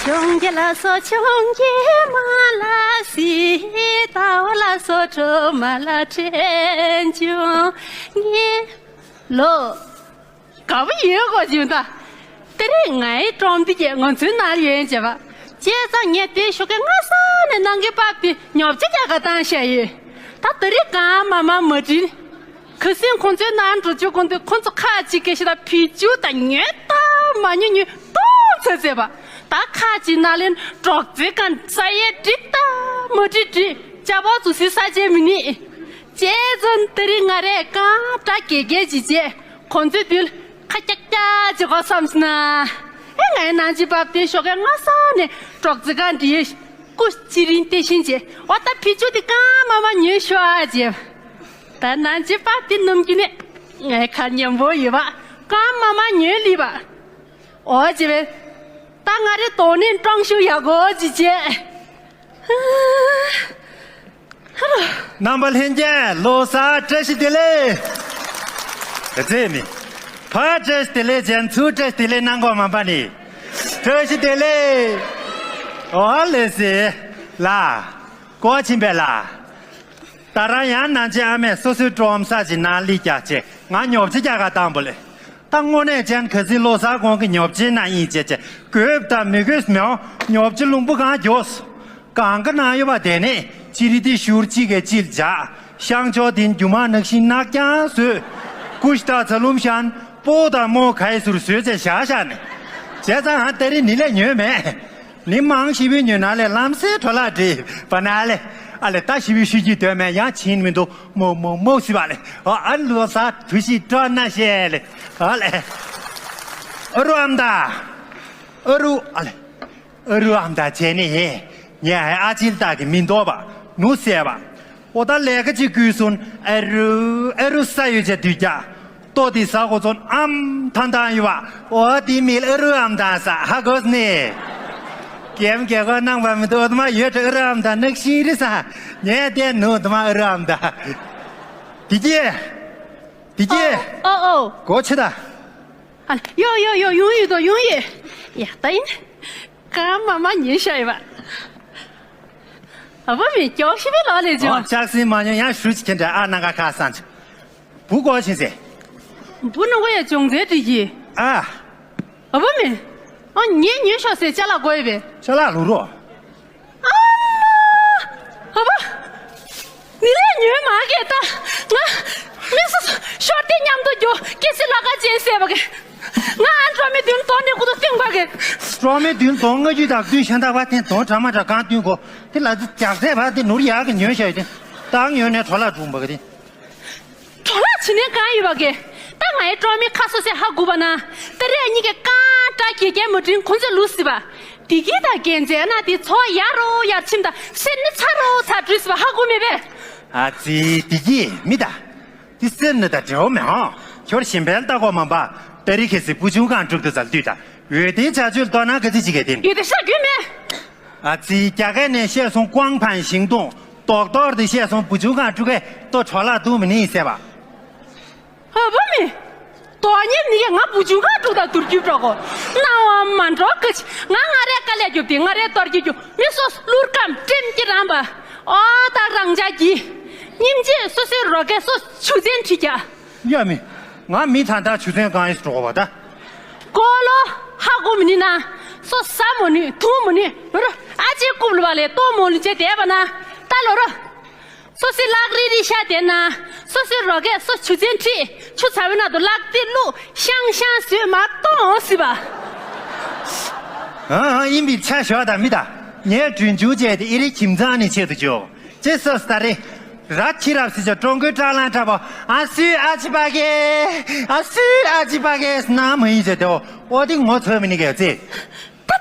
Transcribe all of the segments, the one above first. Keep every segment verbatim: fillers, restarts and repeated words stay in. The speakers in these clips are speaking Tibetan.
ཡོང་རྒྱལ་ལ་སོ་ཆུང་རྒྱལ་མ་ལ་སི་ཏའོ་ལ་སོ་ཁྲོ་མ་ལ་ཁྲེན་ཆུང་ངེ་ལོ། དགའ་པོ་ཡོད་གོ་ཅིང་ད། དེ་རིང་ངའི་ཀྲོང་འདི་གས་ང་ཚོའི་ནང་ཡོད་བྱས་པ། བྱས་ཙང་ངས་དེ་ཞོགས་ཀས་སྔ་ས་ནས་ནང་གི་པབ་དེ་ཉོབ་ཆ་རྒྱག་ག་བཏང་བཞག་ཡོད། ད་དེ་རིང་གང་མ་མ་མ་དྲིན། ཁ་སང་ཁོང་ཚོའི་ནང་འགྲོ་ཆོག་གོང་དུ་ཁོང་ཚོ་ཁ་ཅིག་སྐད་ཤེས་ད་ཕི་ཅུ་ད་ཉོས་ད་མ་ཉོས་ཉོས་ཏོག་ཚ་ཚ་བ། ད་ཁ་ཅིག་ན་ལེན་གྲོགས་ཚེ་གང་ས་ཡས་འགྲིག་ད་མ་འགྲིག་འགྲིག་ཅ་བ་ཚོ་སི་ས་ཆའི་མི་ནི། བྱས་ཙང་དེ་རིང་ང་རས་གང་དྲ་གེ་གེ་ཅིག་བྱས་ཁོང་ཚོའི་དུས་ཁ་ཀྱག་ཀྱག་ཅིག་གོ་བསམ་སོང་ན། ཨེ་ང་ཡི་ནང་ཅི་བབ་དེ་ཞོགས་ཀས་སྔ་ས་ནས་གྲོགས་ཚེ་གང་འདྲི་ཡས། སྐུ་ཅི་རིང་དེ་བཞིན་བྱས་འོ་ད་ཕི་ཅུ་དེ་གང་མ་མ་ཉོས་ཤོག་ཨ་ཅེ། ད་ནང་ཅི་པ་དེ་ནམ་གྱི་ནས་ངའི་ཁ་ཉན་པོ་ཡོད་པ་གང་མ་མ་ཉོས་ལི་བ། འོ་ཅེ་བས། ད་ང་རེ་དོ་ནས་ཀྲོང་ཞུ་ཡག་གོ་ཅི་བྱས། རྣམ་པ་ལྷན་རྒྱས་ལོ་གསར་བཀྲ་ཤིས་བདེ་ལེགས། ག་ཚད་མི། ཕ་བཀྲ་ཤིས་བདེ་ལེགས་ཅན་ཚུར་བཀྲ་ཤིས་བདེ་ལེགས་གནང་གོ་མ་པ་ནི། བཀྲ་ཤིས་བདེ་ལེགས། འོ་ལེ་སི། ལ། ཀོ་ཆིན་པེ་ལ། ད་རང་ཡང་ནང་ཆེན་ཨ་མས་སོ་སོའི་ཀྲོམ་ས་ཅིག་ནང་ལི་རྒྱག་ཆེ་ང་ཉོབ་ཆེ་རྒྱག་ག་བཏང་པོ་ལེ། ད་དངོས་གནས་ཅན་ག་སྲིད་ལོ་གསར་གོང་གི་ཉོབ་ཆེ་ན་ཡིན་ཅེ་ཅེ་དགོས་དང་མི་དགོས་མེའོ། ཉོབ་ཆེ་ལུང་པོ་གང་མགྱོགས། གང་ག་ན་ཡོད་པ་དེ་ནས་ཅི་རི་ཏི་ཤུར་ཅི་གེ་ཅིལ་ཇག་ཤང་ཆོག་དིན་རྒྱུ་མ་ནག་ཤིང་ནག་ཀྱང་བཟོས། ཀུཤ་ད་ཚ་ལུམ་ཤན་པོ་དང་མོ་གའི་ཟུར་བཟོས་ཅེ་བཞག་བཞག་ནས། བྱས་ཙང་ཧ་ཏེ་རི་ནི་ལས་ཉོས་མེད། ནི་མང་ཞི་བའི་ཉོས་ན་ལས་ལམ་སེ་འཕྲོ་ལ་བྲིས་པ་ན་ལས་ཨ་ལས་ད་ཞི་བའི་ཤི་གི་དོན་མེད་ཡང་ཕྱིན་མི་འདུག་མོ་མོ་མོ་ཞི་བ་ལས་ཨ་ཨ་ལོ་ས་དུ་ཞི་སྤྲོ་ན་ཤེས་ལས་ཨ་ལས་ཨ་རུ་ཨམ་ད་ཨ་རུ་ཨ་ལས། ཨ་རུ་ཨམ་ད་བྱས་ནི་ངས་ཨ་ཅིལ་སྟག་གི་མི་འདོགས་པ་ནུ་ཟས་པ། ཨོ་ད་ལས་ཀ་ཅིག་བསྐུལ་སོང་ཨ་རུ་ཨ་རུ་ས་ཡོད་ཅེ་དུས་ཀྱ་ཏོ་དི་ས་གོ་ཚོན་ཨམ་ཐང་ཐང་ཡོད་པ་ཨོ་དི་མིལ་ཨ་རུ་ཨམ་ད་ས་ཧ་གོ་སི་ནི། ཀེམ་ཀེ་གོ་ནང་པ་མི་འདུག་ཨོ་ད་མ་ཡོད་ཅེ་ཨ་རུ་ཨམ་ད་ནག་ཤིང་རི་ས་ངས་དེ་ནུ་ད་མ་ཨ་རུ་ཨམ་ད་དི་ཀྱེ་དི་ཀྱེ་ཨོ་ཨོ་གོ་ཆེ་ད། ཨ་ཡོ་ཡོ་ཡོ་ཡོང་ཡོད་དོ་ཡོང་ཡོད། ཡ་ད་ཡིན། གང་མ་མ་ཉེ་ཤ་ཡོད་པ། ཨ་བུ་མི་སྐྱོག་ཤི་བའི་ལོ་ལས་ཨོ་ཅོ། ལྕགས་སྲིན་མ་ཉོ་ཡང་ཧྲུ་ཅི་ཁྱེད་འདྲ་ཨ་ན་ག་ཁ་སང་ཆ། བུ་གོ་ཕྱིན་ཟེ། བུ་ནུ་གོ་ཡ་ཅུང་ཟད་དྲིས་ཀྱི། ཨ། ཨ་བུ་མི། ཨ་ཉེ་ཉེ་ཤོག་ཟེ་ཅ་ལག་གོ་ཡོད་པས། ཅ་ལག་ལུ་རོ། ཨ་མ། ཨ་བ། ནི་ལས་ཉོས་མ་གེ་ད། ང་། མི་སུ་སུ་ཤོར་ཏེ་མཉམ་དུ་རྒྱུ་ཀེ་སི་ལ་ཀ་ཅན་ཟེར་བ་གེ་ང་ཨ་འགྲོ་མི་བདུན་དོན་ནི་ཀུ་ཏུ་སྟེང་བ་གེ་ཀྲོ་མི་བདུན་དོན་ལྔ་བཅུ་དག་བདུན་ཤ་འདག་བ་དེ་དོན་གྲ་མ་འདྲ་གང་བདུན་གོ་དེ་ལ་ཙི་ཇག་ཚད་བ་དེ་ནུར་ཡག་གི་ཉོས་ཤ་ཡོད་དེ་བཏང་ཡོད་ནས་གྲོ་ལ་སྒྲུང་བ་གེ་དེ། གྲོ་ལ་ཕྱི་ནས་གང་ཡོད་པ་གེ་ད་ང་ཡི་ཀྲོ་མི་ཁ་སོ་སེ་ཧ་གུ་བ་ན། ད་རེ་གཉིས་ཀྱི་རྐང་བཀྲ་གེ་གེ་མ་དྲིན་ཁོང་ཚོས་ལུས་སི་བ། དེ་གི་ད་གན་ཚེ་ན་དེ་ཚོ་ཡར་རོ་ཡར་ཕྱིན་ད་སེར་ནི་ཚ་རོ་ཚ་བྲུས་སི་བ་ཧ་གུ་མེད་པས། ཨ་ཙི་དེ་གི་མི་ད། དེ་སེར་ནི་ད་འབྲེའོ་མེ་ཧོ། ཁྱོར་ཞིམ་པའི་ལྟ་གོ་མ་པ། ད་རེ་ཁེ་སི་བུ་ཆུང་གང་གྲུབ་ཏུ་ཟལ་དུས་ད། འོད་དེ་བྱ་སྤྱོད་ལྟོ་ན་ག་ཚི་ཅི་གེ་དེ། ཡོད་དེ་ཤ་རྒྱུས་མེད། ཨ་ཙི་རྒྱ་སྐད་ནས་བཤད་སོང་ཀོང་ཕན་ཞིང་ཏོང་། རྡོག་རྡོག་དེ་བཤད་སོང་བུ་ཆུང་གང་ཕྲུ་གས་ལྟོ་གྲོ་ལ་འདུག་མི་ནི་ཟེར་བ། ཨ་བུ་མི། དོ་ཉེ་ནི་གས་ང་བུ་ཆུང་གང་ཕྲུ་ག་དུར་རྒྱུ་འགྲོ་གོ་ནང་བ་མ་འགྲོ་ག་ཅི་ང་ང་རས་དཀའ་ལས་རྒྱོབ་དེ་ང་རས་གཏོར་གྱི་རྒྱུ་མི་སོ་བླུར་ཀམ་ཀྲེམ་གྱི་རང་བ། ཨོ་ད་རང་ཅག་གི་སྙིང་རྗེ་སོ་སོའི་རོ་གས་སོ་ཆུ་ཚན་ཁྲི་རྒྱ། ཡ་མི། ང་མི་ཐང་ཐང་ཆུ་ཚན་གང་ཡིན་འགྲོ་བ་ད། ཀོ་ལོ། ཧ་གོ་མི་ནི་ན། སོ་ཟ་མོ་ནི་འཐུང་མོ་ནི་ལོ་རོ། ཨ་ཅེ་རྐུབ་ལ་བ་ལས་ལྟོ་མོ་ལུ་ཅེ་དེ་བ་ན། ད་ལོ་རོ། སོ་སི་ལག་རི་རི་ཤ་དེ་ན། སོ་སི་རོ་གས་སོ་ཆུ་ཚན་ཁྲི། ཆུ་ཚ་བའི་ནང་དུ་ལག་ཏི་བླུག་ཤང་ཤང་ཟོས་མ་གཏོང་སི་བ། ཨ་ཨ་ཨིན་པི་ཆ་ཞོ་ད་མི་ད། ངས་གྲོན་ཆུང་བྱས་ཏེ་ཨི་རི་ཁྱིམ་ཚང་ནི་ཆེད་དུ་འཇོག་ཅེས་སོ་སི་ད་རེ། ར་ཁྱི་རབས་སི་ཅོ་ཀྲོང་ཀོའི་ཀྲ་ལང་ཀྲ་བོ། ཨ་སུའི་ཨ་ཅི་པ་གེ། ཨ་སུའི་ཨ་ཅི་པ་གེ་སྣང་མ་ཡིན་ཅེ་དེའོ། ཨོ་དེ་ངོ་ཚོས་མི་ནི་གེ་ཙེ། ད་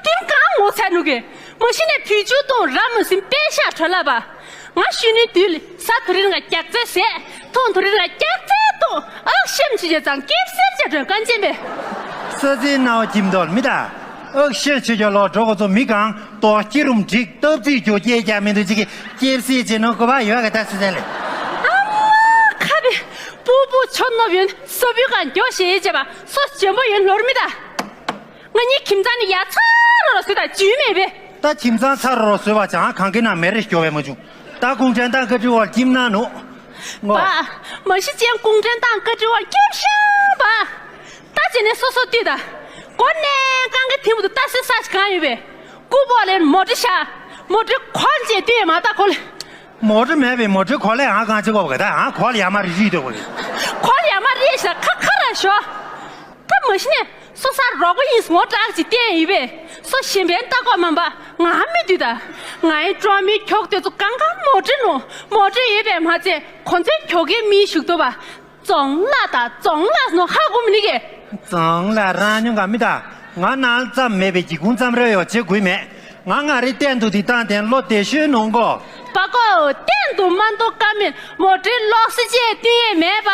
དེམ་གང་ངོ་ཚ་ནུ་གེ། མ་གཞི་ནས་བུ་ཆུ་གཏོང་ར་མ་སིམ་པེ་ཤ་ཁྲ་ལ་བ། ང་ཤུ་ནི་དུས་ལི་ས་དུ་རིན་ང་རྒྱག་ཙེ་ཟེ། ཐོང་དུ་རིན་ང་རྒྱག་ཙེ་གཏོང་། ཨག་ཤེམ་ཆི་ཅེ་ཙང་ཀེབ་སེར་ཅེ་དྲོན་ཀན་ཅེན་པེ། ས་ཙི་ནའོ་ཀྱིམ་དོལ་མི་ད། ཨག་ཤེ་ཆེ་ཀྱོ་ལོ་འགྲོ་གོ་ཚོ་མི་གང་དོ་སྐྱི་རུམ་འགྲིག་སྟབས་རྩིས་རྒྱུ་སྐྱེ་རྒྱ་མི་འདུག་ཅིག་གི་སྐྱེབ་སྲིད་ཅེ་ནོ་གོ་བ་ཡོད་ག་ད་སི་ཟན་ལེ། ཨ་མ་ཁ་བི་པུ་པུ་ཆོ་ནོ་བྱོན་ས་བུ་གང་རྒྱོ་ཞེ་ཡེ་ཅེ་བ་སོ་ཇེ་མོ་ཡོན་ལོར་མི་ད། ང་གཉིས་ཁྱིམ་ཚང་ནི་ཡ་ཚ་རོ་རོ་སུ་ད་ རྒྱུས་མེད་པས། ད་ཁྱིམ་ཚང་ཚར་རོ་བཟོས་པ་ཅང་གང་གི་ནང་མེ་རེ་སྐྱོ་བས་མ་བྱུང་། ད་གུང་ཁྲན་ཏང་བཀའ་ཁྲི་འོག་ཁྱིམ་ནང་ནུ། ངོ་། པ། མ་གཞི་ཅན་གུང་ཁྲན་ཏང་བཀའ་ཁྲི་འོག་ཁྱིམ་ཤང་པ། ད་བྱས་ནས་སོ་སོ་བལྟས་ད། གོ་གནས་གང་གི་ཐིམ་དུ་ལྟ་སེ་ས་ཞིག་གང་ཡོད་པས། ཀུ་པོ་ལེན་མོ་ཏྲི་ཤ། མོ་ཏྲི་ཁོལ་ཅེས་བལྟས་མ་ད་ཁོ་ལེ། མོ་ཏྲི་མེད་པའི་མོ་ཏྲི་ཁོལ་ལེ་ཨང་གང་ཅི་གོ་བ་ག་ད་ཨང་ཁོལ་ཡ་མ་རི་རི་དོ་གོ་གི། ཁོལ་ཡ་མ་རི་ཤ་ཁ་ཁ་ར་ཤོ། ད་མ་གཞི་ནས་སོ་སར་རོགས་པ་ཡིན་སོང་དྲག་ཅིག་བསྟན་ཡིན་པས། སོ་གཞན་ཕན་ལྟ་དགོས་མིན་པ་ང་མི་འདུས་ད། ང་ཡི་གྲོང་མི་ཁྱོག་དེ་ཚོ་གང་གང་མོ་ཏྲི་ནོ། མོ་ཏྲི་ཡོད་པས་མ་ཚད་ཁོ་ཚོའི་ཁྱོ་གའི་མིའི་ཞུགས་ཐུབ་པ། རྫོང་ལ་ད་རྫོང་ལ་ནོ་ཧ་གོ་མི་ནི་གེ། རྫོང་ལ་རང་ཉུང་ག་མི་ད། ང་ནང་ཙམ་མེད་པའི་སྒེའུ་ཁུང་ཙམ་རེ་ཡོད་བྱེད་དགོས་མེད། ང་ང་རེ་གཏན་དུ་དེ་བཏང་དེ་བློ་བདེ་ཤོས་ནོ་གོ། པ་ཀོ་གཏན་དུ་མ་འདུག་ཀ་མིན་མོ་ཏྲི་ལོག་སི་ཅེས་བསྟུན་ཡས་མེད་པ།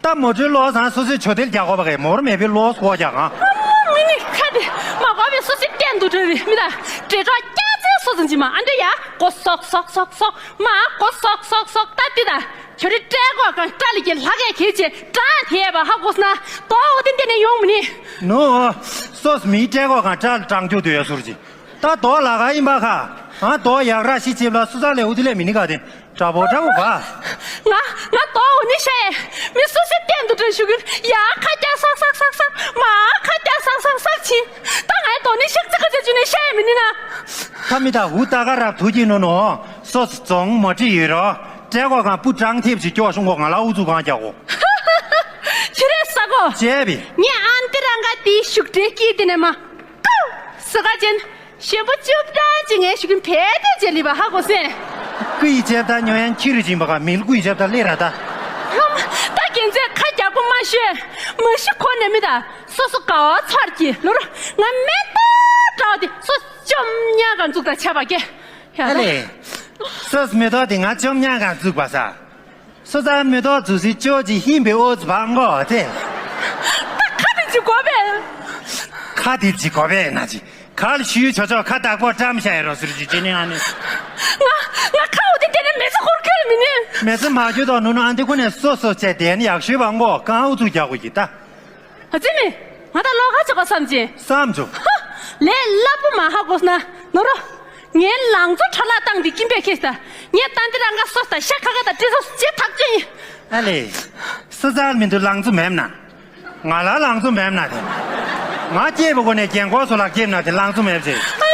ད་མོ་ཏྲི་ལོག་སང་སོ་སོའི་ཆོ་དེལ་རྒྱག་གོ་བ་གས་མོར་མེད་པའི་ལོག་སྐོ་རྒྱག་གང་། ཨ་མོ་མི་ནི་ཁ་དེ་མ་གོ་བའི་སོ་སི་གཏན་དུ་འགྲོ་བའི་མི་ད། དྲེ་གྲོགས་སྐྱ་ཚེ་སོ་ཙམ་གྱི་མ་ཨ་འདྲ་ཡ་ཀོ་སོག་སོག་སོག་སོག་མ་ཀོ་སོག་སོག་སོག་ད་དེ་ད། ཁྱོད་རི་སྤྲད་གོ་གང་སྤྲ་ལི་གི་ལྷ་གས་ཁེལ་ཆེ་དྲང་ཐེ་བ་ཧ་གོ་སོང་ན་དོ་འོ་དེ་འདི་ནས་ཡོང་མི་ནི། ནོ། སོས་མི་སྤྲད་གོ་གང་སྤྲ་ལི་དྲང་རྒྱུ་དུ་ཡོད་ཟུར་གྱི། ད་དོ་ལ་ག་ཡིན་པ་ཁ། ཨ་དོ་ཡག་ར་ཤི་ཆེབ་ལ་སུ་ས་ལེ་འུ་དི་ལེ་མི་ནི་ག་དེ་དྲ་བོ་དྲ་བོ་ག། ང་ང་དོ་འོ་ནི་ཤ་ཡེ་མི་སུ་སི་གཏན་དུ་དྲན་ཞུ་གི་ཡ་ཁ་ཀྱ་སག་སག་སག་སག་མ་ཁ་ཀྱ་སག་སག་སག་ཆི། ད་ང་ཡི་དོ་ནི་ཤག་ཙི་ཁ་ཙི་ཅུ་ནི་ཤ་ཡེ་མི་ནི་ན། ཁ་མི་ད་འུ་ད་ག་ར་ཐུ་ཀྱི་ནོ་ནོ། སོ་སི་རྫོང་མ་ཁྲི་ཡོད་རོ། སྤྲད་གོ་གང་སྤུ་ཀྲང་ཐེབས་ཅིག་སྐྱོ་ཤོང་གོ་ང་ལ་ཨུ་ཚུགས་གང་རྒྱག་གོ། ཁྱི་རེ་ས་གོ། བྱས་པས། ངས་ཨན་ཏི་རང་ག་དེའི་ཤུགས་དྲེ་སྐྱིད་དེ་ནས་མ། ཀའུ། ས་ག་ཅན། ཞེན་པོ་བཅུ་ཕྲག་ཅིག་ངས་ཤུགས་ཀྱིན་བེད་དེ་བྱས་ལི་བ་ཧ་གོ་སེ། ཀུ་ཡི་བྱས་ད་ཉོ་ཡན་ཁྱི་རུ་སྦྱིན་པ་ག་མིལ་ཀུ་ཡི་བྱས་ད་ལེ་ར་ད། ཧམ། ད་རྒན་ཚོས་ཁ་རྒྱག་པོ་མ་ཤོད། མ་ཤི་ཁོ་ནས་མི་ད། སོ་སོ་ག་བ་ཚར་གྱི་ལོར་ང་མེ་ཏོག་འདྲ་བ་དེ་སོ་བཅོམ་ཉག་ག་འཛུགས་དང་ཆ་བ་སྐྱེ། ཡ་ཨ་ལེ། སོས་མེ་ཏོག་དེ་ང་བཅོམ་ཉག་ག་འཛུགས་པ་ས། སོ་ཙང་མེ་ཏོག་འཛུགས་སི་ཅོ་ཅི་ཧིན་པའི་ཨོ་ཙི་བང་གོ་ཚེ། ད་ཁ་དེ་ཅི་གོ་བས། ཁ་དེ་ཅི་གོ་བས་ན་ཅི། ཁ་ལ་ཤུའི་ཆོ་ཆོ་ཁ་བདག་པོ་བཀྲམ་བྱ་ཡི་རོ་ཟུར་ཅི་ཅི་ནི་ཨ་ནི། ང་ང་ཁ་འོ་དེ་དེ་ནས་མེ་ཚ་ཁོར་ཁེལ་མི་ནི། མེ་ཚ་མ་ཁྱོད་དོ་ནུ་ནུ་ཨ་འདི་ཁོ་ནས་སོ་སོ་བྱས་དེ་ནི་ཡག་ཤོས་བང་གོ་གང་ཨུ་ཚུགས་རྒྱག་གོ་གི་ད། ཨ་ཙི་མི། ང་ད་ལོ་ག་ཆོག་ག་བསམ་ཅི། བསམ་ཆོག་ཧ། ལས་སླ་པོ་མ་ཧ་གོ་ན་ནོ་རོ། ངའི་ལང་ཚོ་ཁྲ་ལ་བཏང་དེ་ཀིམ་པས་ཁེས་ད། ངས་ད་འདི་རང་ག་སོ་ད་ཤ་ཁ་ཁ་ད་ཏི་སོ་ཇེ་ཐག་ཅན་ཡིན། ཨ་ལེ། སི་ཙར་མི་འདུག་ལང་ཚོ་མེད་ན། ང་ལ་ལང་ཚོ་མེད་ན་དེ། ང་སྐྱེས་པ་གོ་ནས་རྒན་གོག་ཚོ་ལ་སྐྱེས་ན་དེ་ལང་ཚོ་མེད་ཅེ། ཨ་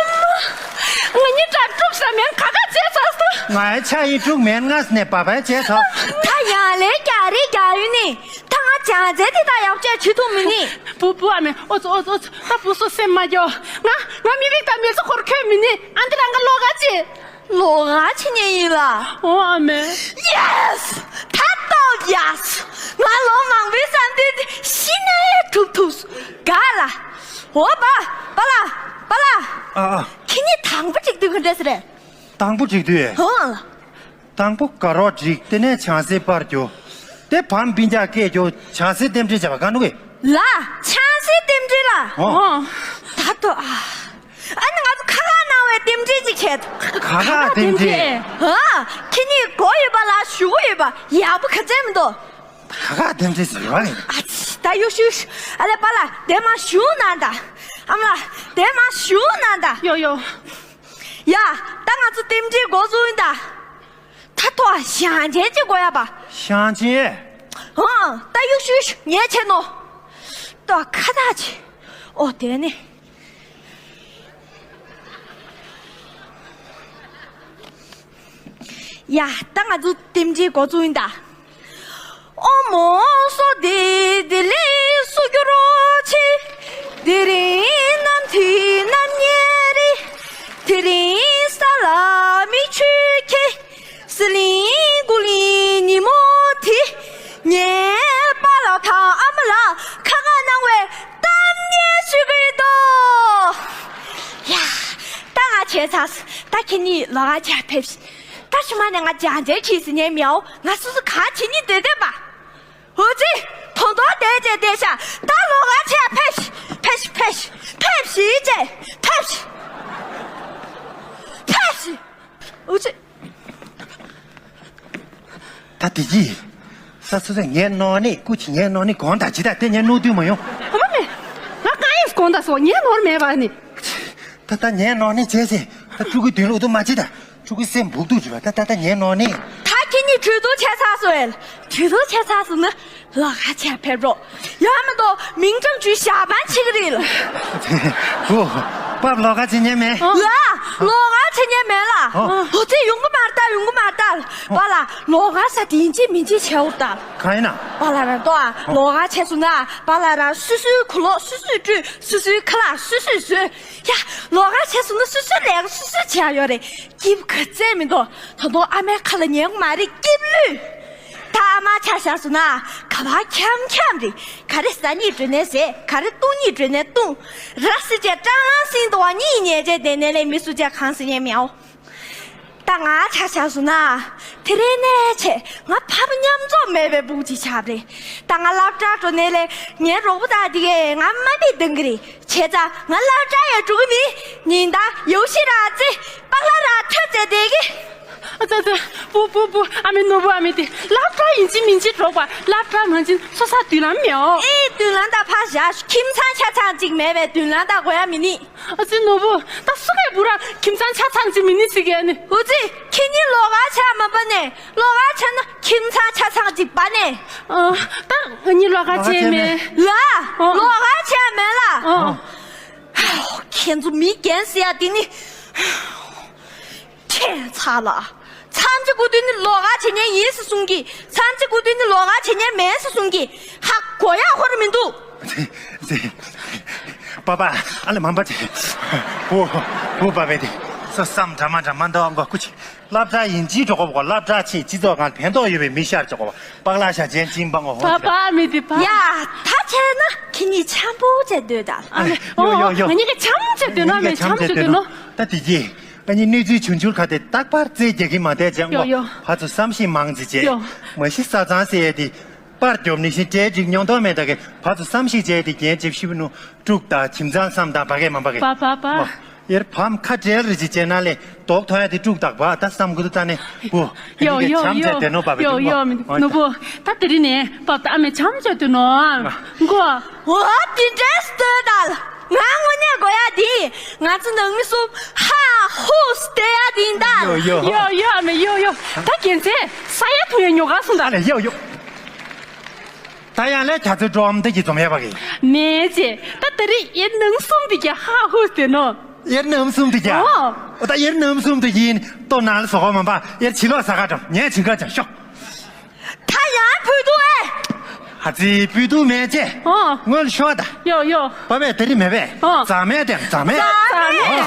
མ། ང་གཉིས་གྲ་དཀྲུག་ས་མེད་ཁ་ཁ་བྱས་ཚར་སོ། ང་ཡི་ཆ་ཡི་དཀྲུག་མེད་ངས་ནས་བ་བའི་བྱས་ཚར། ད་ཡང་ལས་རྒྱག་རེས་རྒྱག་ཡུན་ནི། ད་ང་བྱང་རྩལ་དེ་དག་ཡག་བཅས་བྱེད་ཐུབ་མི་ནི། བུ་བུ་ཨ་མས་ཨོ་ཙོ་ཨོ་ཙོ་ཨོ་ཙོ་ད་བུ་སོ་སེམས་མ་སྐྱོ། ང་ང་མི་རིགས་དང་མི་ཚོ་ཁོར་ཁྱོད་མི་ནི་ཨ་འདི་རང་ག་ལོ་ག་ཅི། ལོ་ག་ཕྱི་ཉིན་ཡིན་ལ། ཨོ་ཨ་མས། Yes! ད་ཏོ་yes! ང་ལོ་མང་པོའི་བསམ་འདུན་དེ་ཤི་ནའི་གྲུབ་ཐུབ་ག་ལ། ཨོ་པ་པ་ལ་པ་ལ། ཨ་ཨ། ཁྱེད་གཉིས་དང་པོ་གཅིག་དུས་ག་འདྲ་ཟེར་རེད། དང་པོ་གཅིག་དུས། ཧོ། དང་པོ་དགའ་རོགས་འགྲིག་དེ་ནས་ཆང་སའི་པར་རྒྱུ། དེ་བམ་སྤུན་ཀྱག་སྐད་རྒྱུ་ཆང་སའི་རྟེན་འབྲེལ་བྱས་པ་ག་འདུག་གི། ལ། ཆང་སའི་རྟེན་འབྲེལ་ལ། ཨོ། ད་དོ་ཨ། ཨ་ནི་ང་ཚོ་ཁ་ཁ་གནང་བའི་རྟེན་འབྲེལ་ཅིག་བྱས། ཁ་ཁ་རྟེན་འབྲེལ། ཨ། ཁྱེད་གཉིས་མགོ་ཡོད་པ་ལ་གཞུག་གུ་ཡོད་པ་ཡག་པོ་ག་ཚད་མི་འདུག་ཁ་ཁ་རྟེན་འབྲེལ་ཟེར་བ་རེད། ཨ་ཙི་ད་གཡུག་ཤུག་ཨ་ལེ་པ་ལ་དེ་མ་གཞུག་གནང་ད། ཨ་མ་ལ་དེ་མ་གཞུག་གནང་ད། ཡོ་ཡོ། ཡ། ད་ང་ཚོ་རྟེན་འབྲེལ་འགོ་བཙུགས་ཡིན་ད། ད་ཐོ་བ་ཞང་ཆེན་གཅིག་དགོས་ཡ་པ། ཞང་ཆེན། ཧང་ད་གཡུག་ཤུ་ཤུ་ངས་བྱས་ནོ། ད་ཁ་ཐག་ཆེ། ཨོ་དེ་ནི། ཡ་ད་ང་ཚོ་རྟེན་འབྲེལ་འགོ་བཙུགས་ཡིན་ད། ཨོ་མོ་སོ་དེ་དེ་ལས་སུ་གྱུར་རོ་ཆེ། དེ་རིང་ནམ་དུས་ནམ་ཉེ་རེ། དེ་རིང་ས་ལ་མི་ཆུ་ཁེ། སི་ལིང་གུ་ལིང་ཉི་མོ་དེ། ངའི་པཱ་ལགས་དང་ཨ་མ་ལགས་ཁ་ཁ་གནང་བའི་གཏམ་ངན་ཞུ་གི་ཡོད་དོ། ཡ། ད་ང་བྱས་ཚར། ད་ཁྱེད་གཉིས་ལོགས་ཀ་བྱས་ཕེབས་ཤིག་ད་ཕྱི་མ་ནས་ང་ལྗང་ལྗང་གྱིས་ཟིན་ཉན་མེའོ། ང་སོ་སོ་ག་བྱེད་ཉིན་སྡོད་བསྡད་པ། འོ་ཙི། ཐོང་ཐོང་བསྡད་བྱས་བསྡད་ཤག་ད་ལོགས་ཀ་བྱས་ཕེབས་ཤིག་ཕེབས་ཤིག་ཕེབས་ཤིག་ཕེབས་ཤིག་ཅེས་ཕེབས་ཤིག་ཕེབས་ཤིག་འོ་ཙི། ད་དེ་གྱིས། ས་སོ་སོ་ངའི་ནོར་ནི་སྐུ་མཁྱེན་ངའི་ནོར་ནི་གོང་དང་ཇི་ལྟར་དེ་ངའི་ནོར་དུས་མ་ཡོང་། ཨ་མ་མེ། ང་གང་ཡིན་གོང་དང་སོ་ངའི་ནོར་མེད་པ་ནི། ད་ད་ཉན་ནོ་ནི་བྱས་ཟིན། ད་ཕྲུ་གུ་དུན་ལུག་ཏུ་མ་ཅི་ད། ཕྲུ་གུ་སེམས་སྦུག་ཏུ་རི་བ། ད་ད་ད་ཉན་ནོ་ནི། ད་ཁྱེད་གཉིས་གྲོས་བསྡུར་བྱས་ཚར་སོང་ཨེ། གྲོས་བསྡུར་བྱས་ཚར་སོང་ན་ལོགས་ཀ་ཆ་ཕེབས་རོགས། ཡང་མི་འདུག་མིང་ཀྲང་ཅུའི་ཞག་པན་ཆེ་གི་རེད་ལ། བུ། པབ་ལོགས་ཀ་ཆེ་ཉན་མེད། ལ། ལོགས་ཀ་ཆེ་ཉན་མེད་ལ། ཨོ། ཨོ་ཙི་ཡོང་གི་མ་རེད་ད། ཡོང་གི་མ་རེད་ད། པ་ལ་ལོགས་ཀ་ས་དེ་ཡིན་གཅིག་མིན་གཅིག་བྱས་འོ་ད། གང་ཡིན་ན། པ་ལ་ར་ཏོ་ཨ། ལོགས་ཀ་ཆེ་སོང་ན་པ་ལ་ར་སུ་སུའི་ཁུ་ལོ་སུ་སུའི་སྤྲུལ་སུ་སུའི་ཁ་ལག་སུ་སུས་བཟོས། ཡ། ལོགས་ཀ་ཆེ་སོང་ན་སུ་སུའི་ལས་ཀ་སུ་སུས་བྱས་ཡོད་རེད། སྐྱིབ་ག་ཚད་མི་འདུག་ད་དུང་ཨ་མའི་ཁ་ལ་ཉན་གི་མ་རེད། སྐྱིབ་ལུས། ད་ཨ་མ་ཆ་བཞག་སོང་ན་ག་བ་འཁྱམ་འཁྱམ་རེད། ག་རེ་ཟ་ནི་སྒྲོན་ནས་ཟས། ག་རེ་བཏུང་ནི་སྒྲོན་ནས་བཏུང་། ར་སི་ཅེ་ཀྲང་ལང་སིང་དུ་བ་གཉིས་ཉལ་ཅེ་དེ་ནས་ལས་མི་སུ་ཅེ་གང་སི་ཉན་མེའོ། ད་ང་ཆ་བཞག་སོང་ན། དེ་རིང་ནས་བྱས་ང་ཕ་མ་མཉམ་འཛོམས་མེད་པའི་སྦུག་ཅིག་ཆགས་པ་རེད། ད་ང་སློབ་གྲྭ་འགྲོ་ནས་ལས་ངའི་རོགས་པ་དག་དེ་གས་ང་མ་མི་འདང་གི་རེད། བྱས་ཙང་ང་སློབ་གྲྭ་ཡང་འགྲོ་གི་མིན། ཉིན་ལྟར་ཡོ་ཤི་ར་ཙི་པ་ལ་ར་ཐོད་ཙེ་བསྡད་གི། ཨ་ཙི་ཙི། བུ་བུ་བུ། ཨ་མའི་ནོར་བུ། ཨ་མའི་དེ་སློབ་གྲྭ་ཡིན་གཅིག་མིན་གཅིག་འགྲོ་དགོས། སློབ་གྲྭ་མ་ཕྱིན་སོ་སོ་མདུན་ལམ་མེད་འོ། ཨེ་མདུན་ལམ་ད་ཕར་བཞག་ཁྱིམ་ཚང་ཆ་ཚང་གཅིག་མེད་པའི་མདུན་ལམ་ད་དགོས་ཡ་མི་ནི། ཨ་ཙི་ནོར་བུ། ད་སུ་གས་བུ་ར་ཁྱིམ་ཚང་ཆ་ཚང་གཅིག་མིན་ནི་ཟེར་གི་ཨ་ནི། འོ་ཙི། ཁྱེད་གཉིས་ལོགས་ཀ་ཆ་མ་པ་ནས་ལོགས་ཀ་ཆ་ན་ཁྱིམ་ཚང་ཆ་ཚང་གཅིག་པ་ནས། ཨ། ད་ང་གཉིས་ལོགས་ཀ་ཆ་མེད། ལ། ཨོ། ལོགས་ཀ་ཆ་མེད་ལ། ཨོ། ཁྱེད་ཚོ་མི་རྒན་ཟེར་ཡ་དེ་ནི། ཁྱད་མཚར་ལ། མཚམས་ཅིག་གོ་དུས་ནི་ལོགས་ཀ་བྱེད་མཁན་ཡིན་ཟེར་གསུང་གི། མཚམས་ཅིག་གོ་དུས་ནི་ལོགས་ཀ་བྱེད་མཁན་མེད་ཟེར་གསུང་གི། ཧ་གོ་ཡ་ཧོར་མི་འདུག་པ་པ། ཨ་ལེ་མམ་པ་ཅེ། བུ། བུ་པ་པའི་དེ། སོ་བསམ་འདྲ་མ་འདྲ་མ་འདུག་ཨ་མགོ་སྐུ་ཆེ། སློབ་གྲྭ་ཡིན་གཅིག་འགྲོ་དགོས་པ། སློབ་གྲྭ་ཕྱིན་སྤྱི་ཚོགས་སྒང་ཕན་ཐོགས་ཡོད་པའི་མི་ཤར་འགྲོ་དགོས་པ། པག་ལ་ཤ་ཅན་ཅིན་པང་གོ་ཧོ། པ་པ་མི་དེ་པ། ཡ། ད་བྱས་ན་ཁྱེད་གཉིས་འཆམ་པོ་བྱས་སྡོད་ད། ཨ་ལེ། ཡོ་ཡོ་ཡོ། ང་གཉིས་ཀ་འཆམ་བྱས་སྡོད་ནོ་མེད་འཆམ་བྱས་སྡོད་ནོ། ད་དེ་རྗེས། ཨ་ནི་གནས་ཚུལ་བྱུང་ཚུལ་ཁ་དེ་རྟག་པར་རྩེད་རྒྱག་གི་མ་བསྡད་ཅེས་ངོ་། ཡོ་ཡོ། ཕར་ཚུར་བསམ་ཤེས་མང་ཙི་བྱས། ཡོ། མ་གཞི་ས་གཙང་ཟེར་ཡས་དེ། པར་རྒྱོབ་ནི་བཞིན་གྲལ་གཅིག་ཉོ་མདོག་མེད་ད་གི་ཕར་ཚུར་བསམ་ཤེས་བྱས་དེ་རྒྱན་ཅིབ་ཤིབ་ནུ་དཀྲུག་དང་ཁྱིམ་ཚང་བསམ་དང་བ་གས་མ་བ་གས། པ་པ་པ། ཡར་བམ་ཁ་བྲལ་རེ་ཅིག་བྱས་ན་ལས་རྡོག་ཐོ་ཡ་དེ་དཀྲུག་དག་པ་ད་བསམ་གི་འདུག་ད་ནི་བུ། ཡོ་ཡོ་ཡོ། བྱམས་བྱས་དེ་ནོ་པ་པ་ཡོ་ཡོ་ནོ་བུ། ད་དེ་རིང་ནས་པ་ད་ཨ་མས་བྱམས་བྱས་དེ་ནོ། མགོ། འོ་དེ་འདྲས་སྟོད་དལ། ང་དངོས་གནས་དགོས་ཡ་དེ། ང་ཚོ་ནང་མི་གསུམ་ཧ་ཧུ་སྟེ་ཡ་དེ་ཡིན་ད། ཡོ་ཡོ། ཡོ་ཡོ་ཨ་མ་ཡོ་ཡོ། ད་རྒྱན་ཚེ་ས་ཡ་ཐུང་ཡ་ཉོ་ག་སོང་ད། ཨ་ལེ་ཡོ་ཡོ། ད་ཡང་ལས་གྱ་ཚོད་འགྲོ་འམ་ད་ཀྱི་འཛོམས་ཡ་བ་གི། མེད་ཅེ། ད་དེ་རིང་ཡར་ནང་གསུམ་དེ་ཀྱ་ཧ་ཧུ་སྟེ་ནོ། ཡར་ནང་གསུམ་དེ་ཀྱ། ཨོ། ཨོ་ད་ཡར་ནང་གསུམ་དེ་ཡིན་ཏོ་ནང་ལ་ཟོག་གོ་མ་པ་ཡར་ཕྱི་ལོགས་ས་ཁ་འགྲོ་ངས་བྱིན་ཁ་བྱ་ཤོག་ད་ཡང་བུ་དུ་ཨེ། ཧ་ཙི་བུ་དུ་མེད་ཅེ། ཨོ། སྔོན་ཤོག་ད། ཡོ་ཡོ། པ་པས་དེ་རིང་མེད་པས། ཨོ། ཛ་མེད་དེ་ཛ་མེད། ཛ་མེད།